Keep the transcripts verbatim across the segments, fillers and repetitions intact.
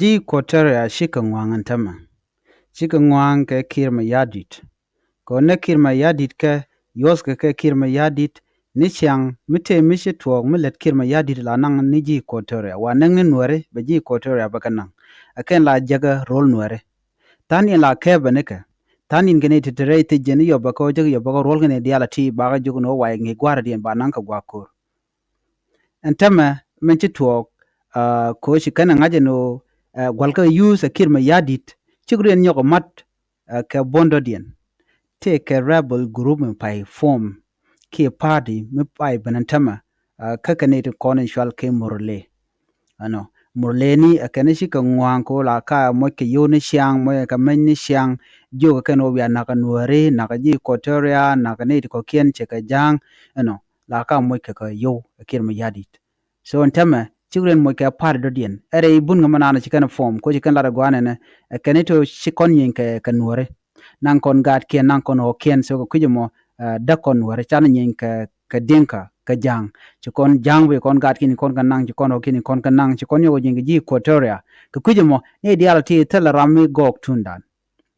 Ji̱ Equatoria cikɛ ŋua̱a̱ŋ ɛn tämɛ. Cikɛ ŋua̱a̱ŋ kɛ Kiir Mayardit. Kɛ ɣöö nɛ Kiir Mayardit kɛ yuɔ̱thkɛ kɛ Kiir Mayardit ni ciaŋ mi tëë mi ci tuɔɔk mi lät Kiir Mayardit la naŋ ni ji̱ Equatoria. Wa näk ni Nuääri bɛ ji̱ Equatoria bɛ kɛ naŋ. Ɛ kɛn la jäkä ro̱l Nuääri. Tha̱a̱ŋ in la kɛɛpɛ nikɛ. Tha̱a̱ŋ in kɛ nɛy ti te rɛy thiec jɛn i̱ yɔpɛ kɛ ɣöö jek yɔpɛ kɛ ruɔ̱l kɛn i̱ diaal a ti bakɛ jiök ni ɣöö wa i̱ ŋi̱i̱c gua̱a̱r diɛn ba naŋ kɛ gua̱a̱k ko̱r. Ɛn tämɛ min ci tuɔɔk, ah, kɛ ɣöö ci kɛn ɛ ŋa̱c ɛn ɣöö, ah, gua̱lkä yuuth ɛ Kiir Mayardit cik riɛn nyɔk ɛ ma̱t, ah, kɛ buɔ̱n dɔ̱diɛn. Tëëkɛ rebel group mi pay form kiɛ party mi pay ben ɛn tämɛ, ah, kä kɛ nɛy ti kɔn in cual kɛ Murle. Ɛnɔ, Murleni ɛ kɛn cikɛ ŋua̱a̱ŋ kɛ ɣöö la ka moc kɛ yio̱w ni ciaŋ, moc kɛ meny ni ciaŋ, jiök kɛn ɣöö bia na̱k ɛ Nuääri, na̱k ɛ ji̱ Equatoria, na̱k ɛ nɛy ti kɔ̱kiɛn cɛ kɛ ja̱a̱ŋ, ɛnɔ, la ka moc kɛ kɛ yio̱w ɛ Kiir Mayardit. So ɛn tämɛ cik riɛn moc kɛ party dɔ̱diɛn. Ɛ rɛy bun kɛ mɛ naan ci kɛn form, ko ci kɛn lat ɛ gua̱a̱n ɛnɛ, ɛ kɛn i̱ to ci kɔn nyieny kɛ, kɛ Nuääri. Naŋ kɔn gaatkiɛn, naŋ kɔn ɣɔ̱kiɛn, so kɛ kui̱c ɛmɔ, ah, däk kɔn Nuääri, canɛ nyieny kɛ, kɛ Dinka, kɛ ja̱a̱ŋ. Ci kɔn ja̱a̱ŋ bi kɔn gaatkiɛn kɔn kɛ naŋ, ci kɔn ɣɔ̱kiɛn kɔn kɛ naŋ, ci kɔn nyɔk ji̱n kɛ ji̱ Equatoria. Kɛ kui̱c ɛmɔ, ni diaal ti thilɛ ram mi gɔɔk tuŋdan.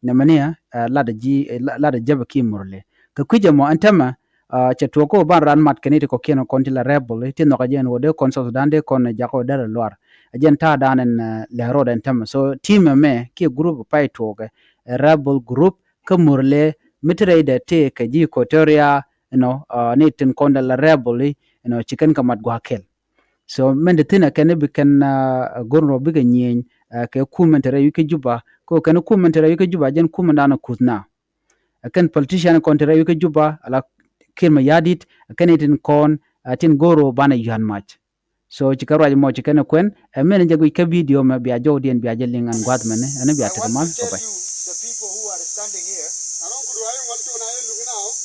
Nɛmɛ ni, ah, lat ji̱, eh, la-, lat jɛpɛ ki Murle. Kɛ kui̱c ɛmɔ ɛn tämɛ, ah, cɛ tuɔɔk kä ban ran mat kɛ ni ti kɔ̱kiɛn kɔn ti la rebel, ti nhɔk ɛ jɛn wä dee kɔn South Sudan dee kɔn jakä wä derɛ luar. Ɛ jɛn ta̱a̱ dan ɛn, eh, lɛ road ɛn tämɛ. So team ɛmɛ kiɛ group pay tuɔɔkɛ, eh, rebel group kä Murle mi ti rɛydɛ ti kɛ ji̱ Equatoria, you know, ah, ni tin kɔn dɛ la rebel, you know, ci kɛn kɛ mat gua̱a̱k kɛl. So mɛn ti thi̱n ɛ kɛn i̱ bi kɛn, ah, go̱r rɔ bikɛ nyieny, ah, kɛ kumɛ ti rɛy wi̱c kä Juba. Kɛ kɛn kumɛ ti rɛy wi̱c kä Juba jɛn kumɛ dan ɛ kuth na. Ɛ kɛn politician kɔn ti rɛy wi̱c kä Juba, ala Kiir Mayardit, ɛ kɛn i̱ tin kɔn, ah, tin go̱r rɔ banɛ yuan mac. So ci kɛ ruac mɔ ci kɛn ɛ kuɛn, ɛ mɛn jɛ guic kä video mɛ bia jɔwdiɛn bia jɛ liŋ ɛn gua̱th mɛni, ɛn bia tekɛ mal. Bye bye.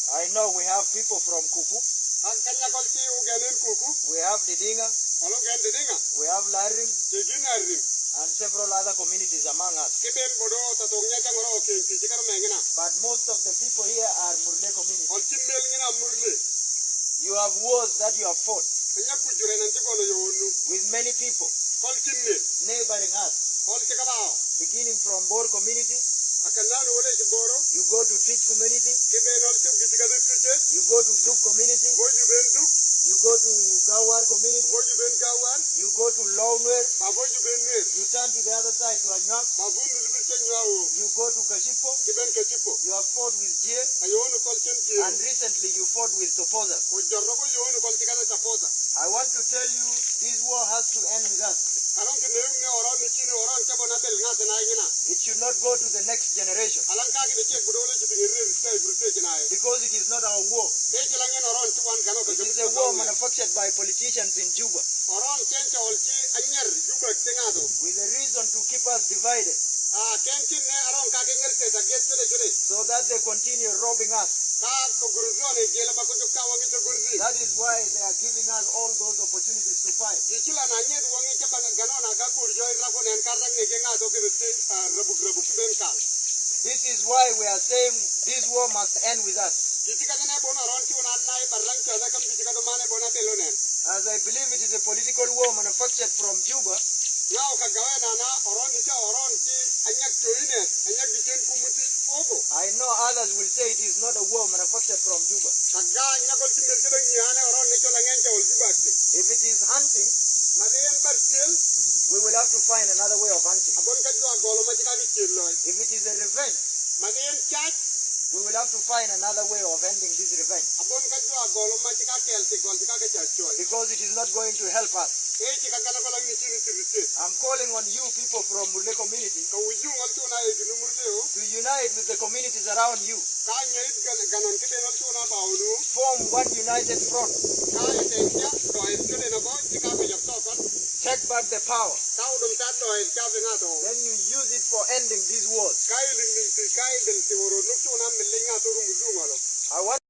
I know we have people from Kuku. Kä, kä nyakɔl ci wä gɛn in Kuku. We have Didinga. Ɔlɔ gɛn Didinga. We have Larim. Ci ji̱n Larim. And several other communities among us. Ki ben bodo ta thok nya cɛ ŋɔrɔ kɛ ci ci kar mɛ ŋina. But most of the people here are Murle community. Ɔl ci mel ŋina Murle. You have wars that you have fought. Kä nya kuc rɛn an ci gɔl yɛ wä nu. With many people. Kɔl ci mel. Neighboring us. Kɔl ci kɛ bao. Beginning from Bor community. A kɛ nan wä lɛ ci Boro. You go to Twic community. Ki ben ɔl ci gi̱c kɛ di Twic. You go to Duk community. Bo ju ben Duk. You go to Gawar community. Bo ju ben Gawar. You go to Lou Nuer. Ma bo ju ben Nuer. You turn to the other side to Anyuak. Ma bo nu libi cɛ Anyuak wä. You go to Kashipo. Ki ben Kashipo. You have fought with Jie. A yɛ wä nu kɔl cɛn Jie. And recently you fought with Toposa. Kɛ jɔr rɔ kɔ yɛ wä nu kɔl ci kɛ di Toposa. I want to tell you, this war has to end with us. Kä rɔ̱ŋ ti nööŋ ni ɣɔrɔn ni ci ni ɣɔrɔn cɛ bɔ na bel ŋa̱th na inyina. It should not go to the next generation. Alaŋ kaki ni ciek bi do̱l i̱ ci ti ŋi̱n riet tɛy bi ri tëë ci na i̱. Because it is not our war. Tëë ci la ŋi̱n ɣɔrɔn ci wan ganɔ kɛ. It is a war manufactured by politicians in Juba. Ɣɔrɔn cɛn cɔɔl ci a nyɛr Juba ti ŋa̱th ɔ. With a reason to keep us divided. A kɛn ci nɛ ɣɔrɔn kaki nyɛr tëë ta giɛth cuɛdɛ cuɛdɛ. So that they continue robbing us. Ka kɛ gurudhɔn i̱ jiɛlɛ ma kucuk ka waŋ i̱ cɛ gurudhi. That is why they are giving us all those opportunities to fight. Ji̱ ci la na nyet waŋ i̱ cɛ ban ganɔn a ga kur jɔy rak wä nɛn ka rak ni kɛ ŋa̱th ɔ kɛ bɛ ti, ah, rabuk rabuk ki ben kal. This is why we are saying this war must end with us. Ji̱ ci ka jɛ nɛ bon a rɔn ci wä na na i̱ bar laŋ cɔl ɛ kam ji̱ ci ka dɔ man ɛ bon a bel wä nɛn. As I believe it is a political war manufactured from Juba. Ŋa̱ ɔ ka gawɛ na na ɣɔrɔn ni cɛ ɣɔrɔn ci a nyak co̱y nɛ a nyak di cen kum ti. Fogo. I know others will say it is not a war manufactured from Juba. Ka ga nyakɔl ti mer kɛ la nyiaanɛ ɣɔrɔn ni cɔl a ŋɛn cɔl Juba ti. If it is hunting, ma bi yɛn bar tiel. We will have to find another way of hunting. A bon ka jua gɔl ma ci ka ki tiel lɔy. If it is a revenge, ma bi yɛn cac. We will have to find another way of ending this revenge. A bon ka jua gɔl ma ci ka kɛl ti gɔl ti ka kɛ ca cuɔy. Because it is not going to help us. Ëë ci ka ganɛ kɔl a ŋi̱ci ni ti ri ti. I'm calling on you people from Murle community. Ka wi̱c yuŋ ɣɔl cun a yɛ gini Murle ɔ. To unite with the communities around you. Ka nyɛ it gan, ganɔn ki ben ɣɔl cun a ba ɣɔn ɔ. Form one united front. Ka yɛ tɛn ca dɔɔy it cun in a bɔ ci ka bi yɔk tɔɔkɔn. Take back the power. Ka wudum ca dɔɔy it ca bi ŋa̱th ɔ. Then you use it for ending these wars. Ka yɛ liŋ liŋ ti ka yɛ del ti wä rɔ nuk cun a mi liŋ ŋa̱th ɔ rum wi̱c yuŋ ɣɔl ɔ. I want